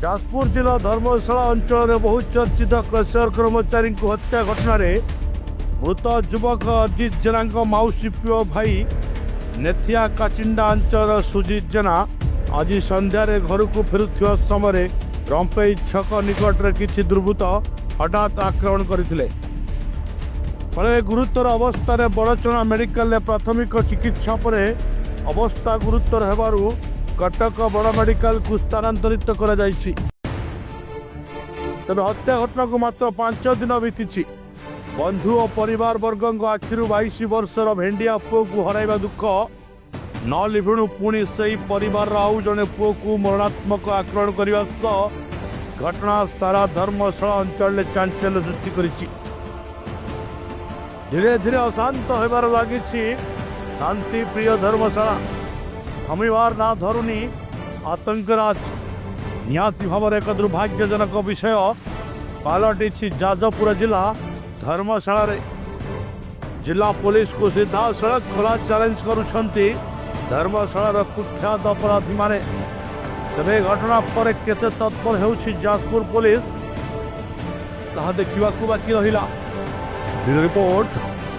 ଯାଜପୁର ଜିଲ୍ଲା ଧର୍ମଶାଳା ଅଞ୍ଚଳରେ ବହୁ ଚର୍ଚ୍ଚିତ କ୍ରସର କର୍ମଚାରୀଙ୍କୁ ହତ୍ୟା ଘଟଣାରେ ମୃତ ଯୁବକ ଅଜିତ ଜେନାଙ୍କ ମାଉସୀ ପୁଅ ଭାଇ ନେଥିଆ କାଚିଣ୍ଡା ଅଞ୍ଚଳର ସୁଜିତ ଜେନା ଆଜି ସନ୍ଧ୍ୟାରେ ଘରକୁ ଫେରୁଥିବା ସମୟରେ ରମ୍ପେଇ ଛକ ନିକଟରେ କିଛି ଦୁର୍ବୃତ୍ତ ହଠାତ୍ ଆକ୍ରମଣ କରିଥିଲେ। ଫଳରେ ଗୁରୁତର ଅବସ୍ଥାରେ ବଡ଼ଚଣା ମେଡିକାଲରେ ପ୍ରାଥମିକ ଚିକିତ୍ସା ପରେ ଅବସ୍ଥା ଗୁରୁତର ହେବାରୁ କଟକ ବଡ଼ ମେଡିକାଲକୁ ସ୍ଥାନାନ୍ତରିତ କରାଯାଇଛି। ତେବେ ହତ୍ୟା ଘଟଣାକୁ ମାତ୍ର 5 ଦିନ ବିତିଛି। ବନ୍ଧୁ ଓ ପରିବାର ବର୍ଗଙ୍କ ଆଖିରୁ 22 ବର୍ଷର ଭେଣ୍ଡିଆ ପୁଅକୁ ହରାଇବା ଦୁଃଖ ନ ଲିଭୁଣୁ ପୁଣି ସେଇ ପରିବାରର ଆଉ ଜଣେ ପୁଅକୁ ମରଣାନ୍ତକ ଆକ୍ରମଣ କରିବା ସହ ଘଟଣା ସାରା ଧର୍ମଶାଳା ଅଞ୍ଚଳରେ ଚାଞ୍ଚଲ୍ୟ ସୃଷ୍ଟି କରିଛି। ଧୀରେ ଧୀରେ ଅଶାନ୍ତ ହେବାର ଲାଗିଛି ଶାନ୍ତିପ୍ରିୟ ଧର୍ମଶାଳା। ଥମିବାର ନା ଧରୁନି ଆତଙ୍କରାଜ। ନିହାତି ଭାବରେ ଏକ ଦୁର୍ଭାଗ୍ୟଜନକ ବିଷୟ ପାଲଟିଛି ଯାଜପୁର ଜିଲ୍ଲା ଧର୍ମଶାଳାରେ। ଜିଲ୍ଲା ପୋଲିସକୁ ସିଧାସଳଖ ଖୋଲା ଚ୍ୟାଲେଞ୍ଜ କରୁଛନ୍ତି ଧର୍ମଶାଳାର କୁଖ୍ୟାତ ଅପରାଧୀମାନେ। ତେବେ ଏ ଘଟଣା ପରେ କେତେ ତତ୍ପର ହେଉଛି ଯାଜପୁର ପୋଲିସ, ତାହା ଦେଖିବାକୁ ବାକି ରହିଲା। Bureau report,